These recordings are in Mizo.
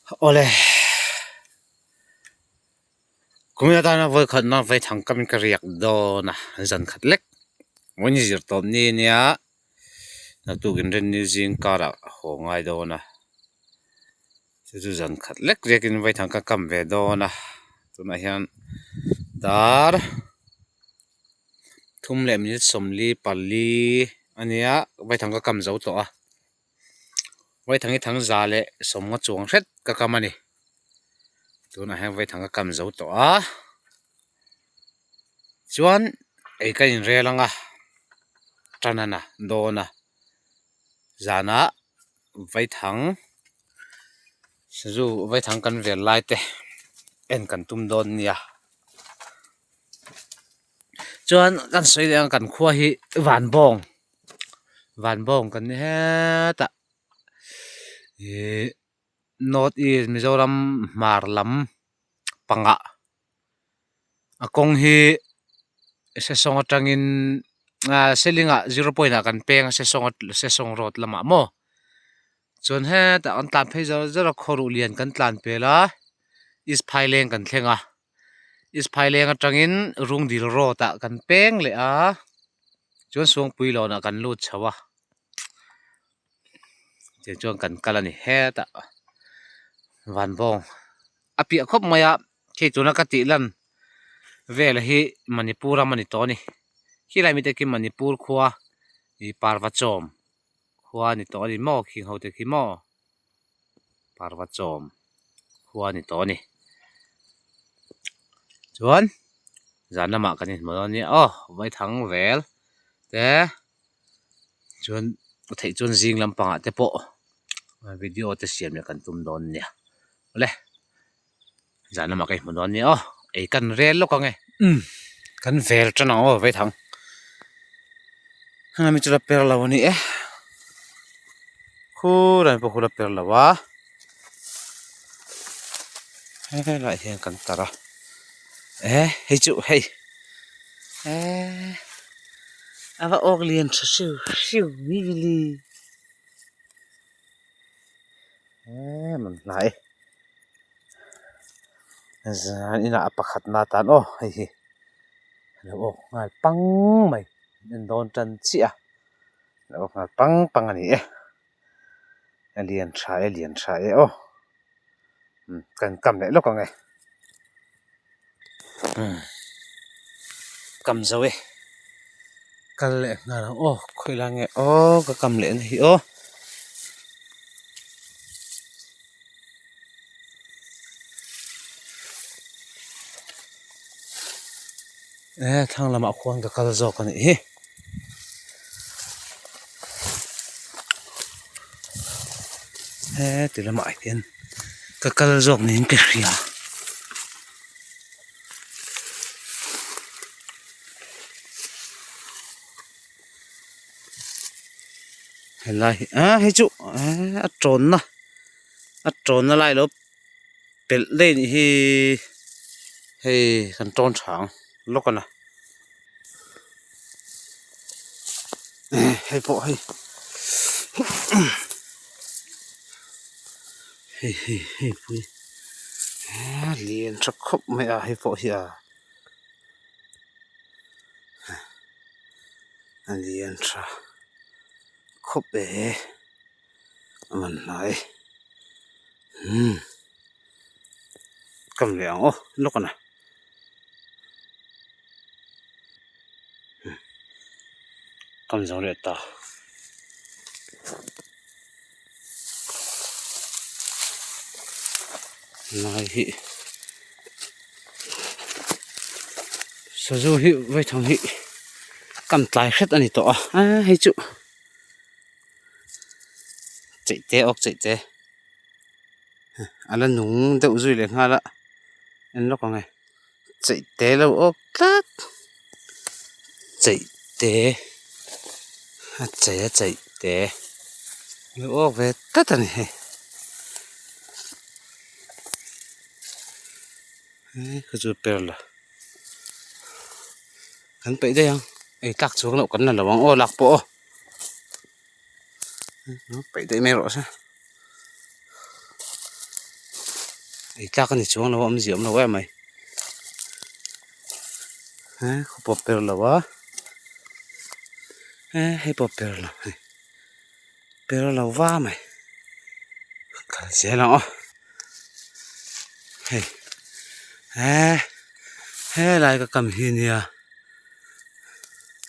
Awle Kum atana vawi khatna vawi thang kamin ka riak dawn a zan khat lek vawiin zir tawp ni ania naktuk inrinni zing karah haw ngai dawn a chu chu zan khat lek riakin vawi thang ka kam ve dawn a tunah hian dar thum leh minute sawmli pali ania vawi thang ka kam zo tawh a vawi thang hi thang za leh sawmnga chuang hret ka kam a ni. Tunah hian vaithang a kam zo tawh a chuan ei ka inrel ang a tanana dawn a zanah vaithang sazu vaithang kan vel lai te en kan tum dawn nia chuan kan sawi leh ang kan khua hi vanbawng vanbawng kan ni hetah ihh. North East Mizoram hmar lam pangah a kawng hi Sesawng atangin ah Seling ah zero point ah kan peng a Sesawng Sesawng road lamah maw chuan hetah kan tlan phei zawr zawr a khawruh lian kan tlan pel a East Phaileng kan thleng a East Phaileng atangin Rungdil road ah kan peng leh a chuan Suangpuilawn ah kan lut chho a. Tiang chuan kan kal a ni hetah vanbawng a piah khawp mai a hei tuna ka tih lan vel hi Manipur ram a ni tawh a ni khilai mite khi Manipur khua ih parva chawm khua a ni tawh a ni maw khing ho te khi maw parva chawm khua a ni tawh a ni chuan zan lamah kan inhmu dawn nia aw vaithang vel te. Chuan a theih chuan zing lampangah te pawh video te siam leh kan tum dawn nia awle zan lamah ka inhmu dawn nia aw ei kan rel lawk ang e umm kan vel tan ang aw vaithang hemi chu la per lo a ni e khulai pawh khu la per lo a helaiah hian kan tar a e hei chu hei eee. A va awk lian tha hriu hriu ni vili eee man hnai zan inah a pakhat na tan aw hei hi a lo awk nghal pang mai en dawn tan chiah a lo awk nghal pang pang a ni e a lian tha e lian tha e aw kan kam leh lawk ang e. Kam zo e kal leh nghal ang aw khawi lai nge aw ka kam leh na hi aw. E thlang lamah khuan ka kal zawk a nih hi. Heti lamah hian ka kal zawk niin ka hria. Helai hi ah hei chu a tawnna a tawnna lai lo pelh daih anih hi hei kan tawn tha ang lawk a na hei pawh hei hei hei hei pui lian tha khawp mai a hei pawh hi a a lian tha khawp e a man hnai umm kam leh ang aw lawk a na. Kam zo leh ta. Lai hi sazu hi vaithang hi kam tlai hret a ni tawh a a hei chu cheih te awk cheih te a la nung deuh zui leh nghal a en lawk ang e. Cheih te lo awk tlat cheih te a chei a cheih te lo awk ve tlat a ni hei he ka chu per la kan peih daih ang ei tlak chuang loh kan la lo ang aw lak pawh aw peih daih mai rawh se. Ei tlak a ni chuang lo a awmzia awm lo em mai. He khaw pawp per lo a he hei pawh per lo hei per lo va mai kal zel ang aw hei he helai ka kam hi nia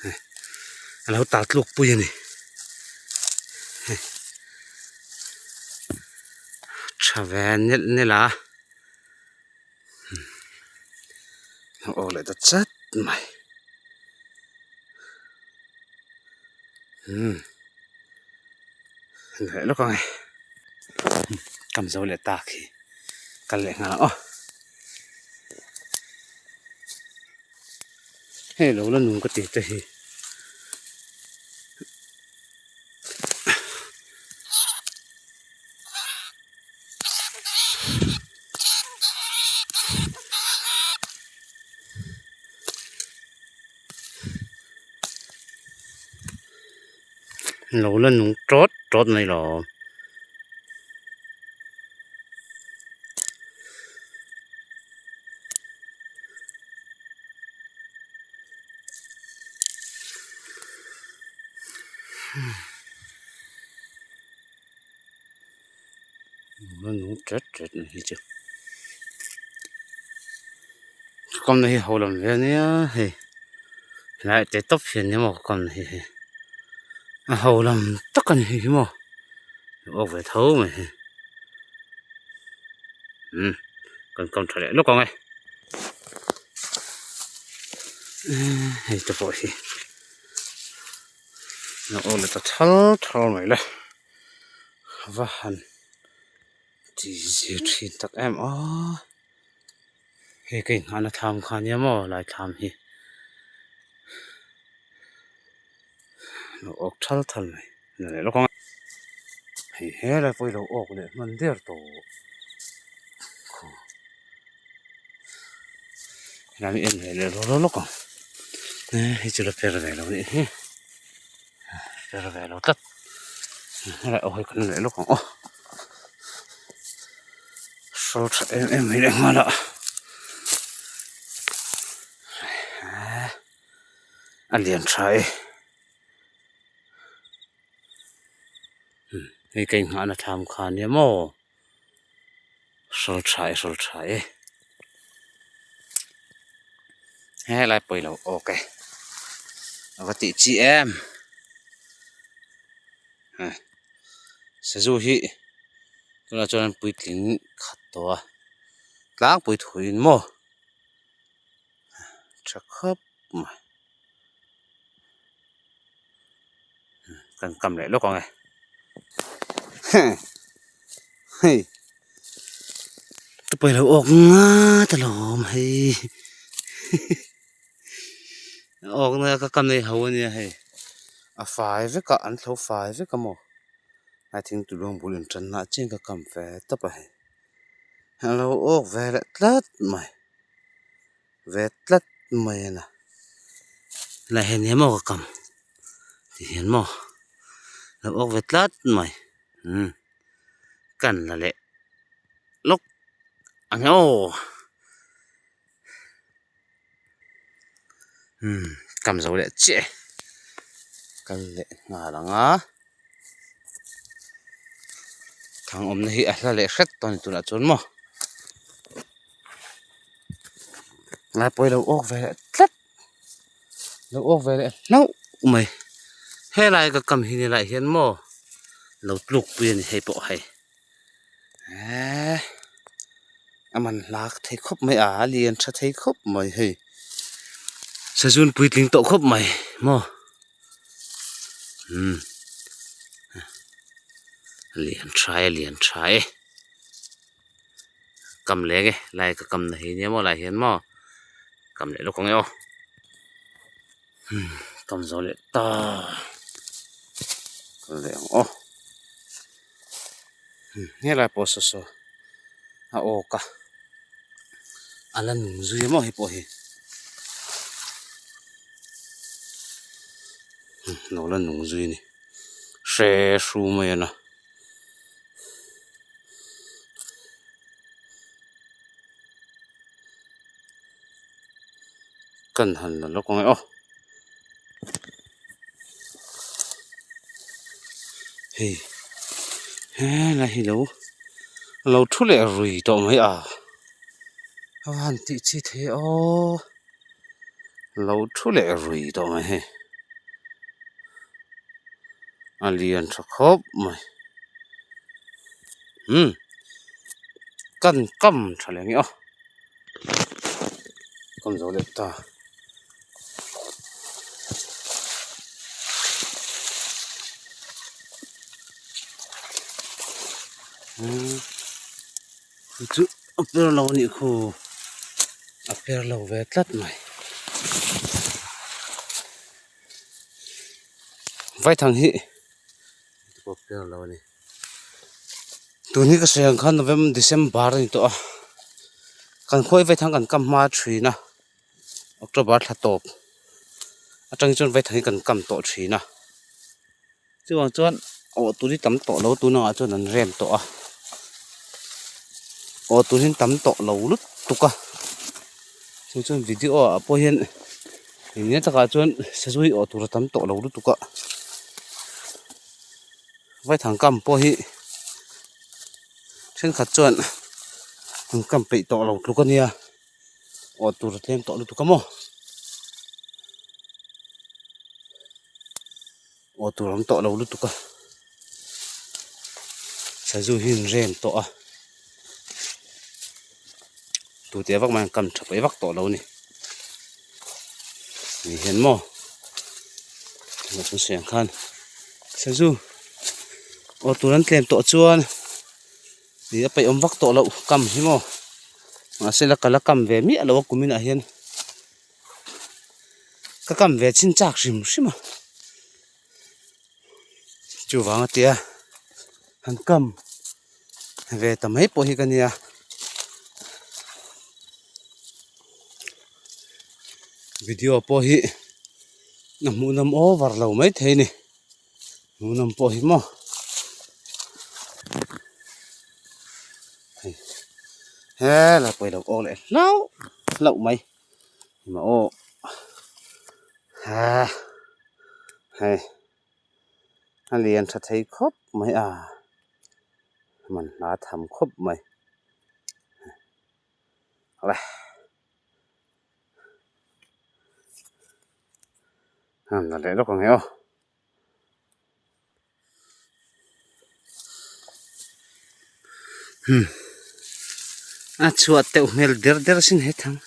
hei a lo tal tluk pui a ni hei tha ve nelh nelh a. Aw leh ta chat mai umm leh lawk ang e kam zo leh tak hi kal leh nghal ang aw hei lo la nung ka tih te hi. Lo la nung tawt tawt mai lo. A nung tet tet mai hi chu kawmna hi ho lam ve ania hei helai te tawp hian ni maw kawmna hi hei a ho lam tak a ni hei hi maw a awk ve tho mai hei umm kan kawm tha leh lawk ang e hei te pawh hi a awk leh ta thal thal mai le. Va han ti zir thin tak em aw hei ka inghahna thlam kha ania maw lai thlam hi lo awk thal thal mai a ni lawk ang a hei helai pawh hi lo awk leh hman der tawh helai hi en ve leh rawlh lawk ang hei chu la per ve lo anih hi. Per ve lo tlat helai aw hei kan leh lawk ang aw hrawl tha em em mai leh nghal a a lian tha e hei ka inghahna thlam kha ania maw hrawl tha e hrawl tha e helai pawh ilo awk e a va tih chi em sazu hi tunah chuan an puitling khat tawh a tlangpui thuiin maw tha khawp mai kan kam leh lawk ang e hei ka pawilo awk ngat alawm hei awk na ka kam nei ho ania hei a fai vek a an thlo fai vek a maw a thingtuluang bul intanna ah chian ka kam ve tawp a hei alo awk ve leh tlat mai. Ve tlat mai a na helai hian eng emaw ka kam ti hian maw lo awk ve tlat mai umm kan la leh lawk ang e aw umm kam zo leh chiah e kal leh nghal ang a thang awmna hi a hla leh hret tawh a ni tunah chuan maw. Lai pawh hi lo awk ve leh tlat lo awk ve leh hlauh mai helai ka kam hi ni lai hian maw lo tluk pui a ni hei pawh hei eee a man hlak thei khawp mai a a lian tha thei khawp mai hei sazun puitling tawh khawp mai maw umm a lian tha e a lian tha e. Kam leng e lai ka kam na hi nia maw lai hian maw kam leh lawk ang e aw umm kam zo leh ta kal leh ang aw umm helai pawh saw saw a awk a a la nung zui a maw hei pawh hi umm lo la nung zui a ni hre hru mai a na. Kan han la lawk ang e aw. Hei helai hi lo lo thu leh rui tawh mai a a han tih chi thei aw lo thu leh rui tawh mai hei a lian tha khawp mai umm kan kam tha leh ang e aw. Kam zo leh ta. Chu chu a per lo a nih khu a per lo ve tlat mai. Vaithang hi pawh per lo a ni. Tun hi ka sawi ang khan November December a ni tawh a kan khawi vaithang kan kam hma thin a October thla tawp atang chuan vaithang hi kan kam tawh thin a chuvang chuan awh tur hi tam tawh lo tun angah chuan an rem tawh a awh tur hi an tam tawh lo lutuk a chu chuan video ah pawh hian eng nge takah chuan sazu hi awh tur a tam tawh lo lutuk a. Vaithang kam pawh hi thenkhat chuan an kam peih tawh lo tluk a nia aw tur a tlem tawh lutuk a maw aw tur a awm tawh lo lutuk a sazu hi an rem tawh a tute vak mai an kam tha peih vak tawh lo a ni ni hian maw tunah chuan sawi ang khan sazu aw tur an tlem tawh chuan ih a peih awm vak tawh loh kam hi maw mahse la ka la kam ve miah lo a kum inah hian ka kam ve chin chak hrim hrim a chuvang a tia han kam ve ta mai pawh hi ka nia. Video pawh hi a hmuhnawm over lo mai thei a ni hmuhnawm pawh hi maw helai pawh hi lo awk leh hlauh hlauh mai maw aw hei a lian tha thei khawp mai a man hla tham khawp mai le han la leh lawk ang e aw hmm a chhuah teuh hmel der der asin he thang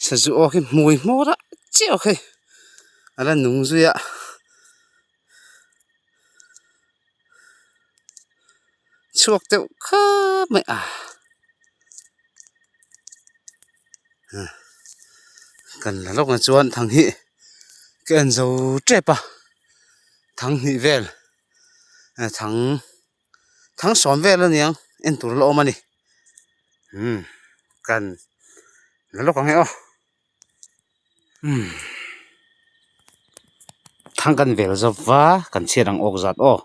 sazu aw khi hmui hmawr ah chiah aw khi a la nung zui a. Chhuak deuh khap mai a kan la lawk ah chuan thang hi ka en zo tep a thang hnih vel thang thang sawm vel a niang en tur la awm a ni umm kan la lawk ang e aw. Thang kan vel zawk va kan chhiat ang awk zat aw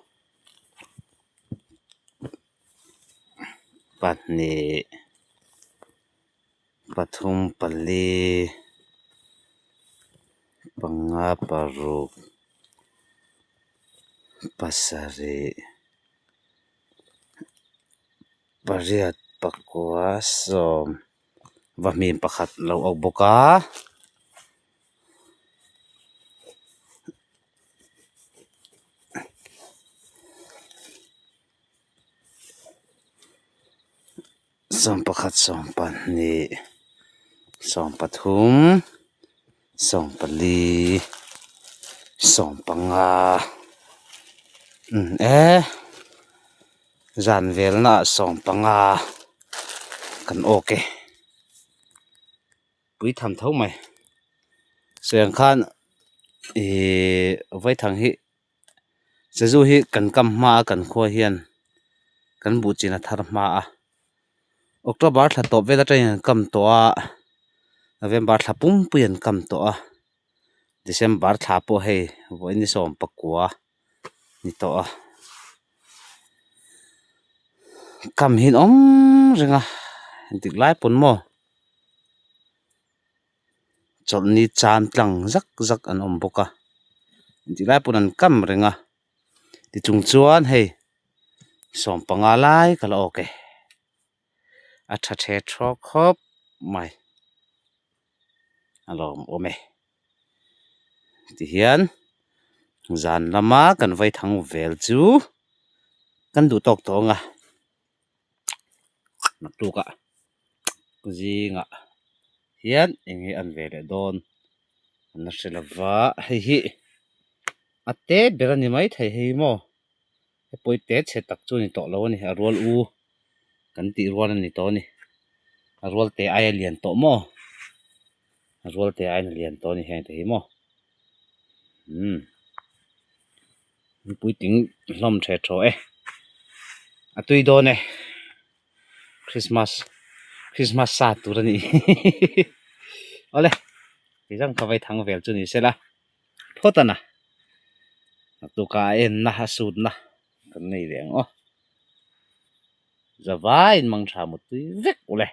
pahnih pathum pali panga paruk pasarih pariat pakua sawm. Va hmin pakhat lo awk bawk a sawmpakhat sawmpahnih sawmpathum sawmpali sawmpanga umm e. Zan velna ah sawmpanga kan awk e pui tham tho mai sawi ang khan ihh vaithang hi sazu hi kan kam hma a kan khua hian kan buh chin a thar hma a October thla tawp vel atangin an kam tawh a November thla pumpui an kam tawh a December thla pawh hei vawiin ni sawm pakua ni tawh a. Kam hi an awm reng a engtik lai pawn maw. Chawlhni chan tlang zak zak an awm bawk a engtik lai pawn an kam reng a tichung chuan hei sawmpanga lai ka la awk e a tha the thawk khawp mai a lawm awm e tihian zan lama kan vaithang vel chu kan duh tawk tawh ang a naktukah zingah hian eng nge an ve leh dawn an la hre lova hei hi a te ber a ni maithei hei maw he pawi te chhe tak chu a ni tawh lo a ni a rual u kan tih rual a ni tawh a ni a rual te aia lian tawh maw a rual te aiin a lian tawh a ni heng te hi maw umm puitling hlawm the thaw e a tui dawn e Christmas Christmas sa tur a ni awle ti zawng kha vai thang vel chu ni sela phawt a na naktuk ah a en na a sut na kan nei ve ang aw zavaiin mang tha mutpui vek ule.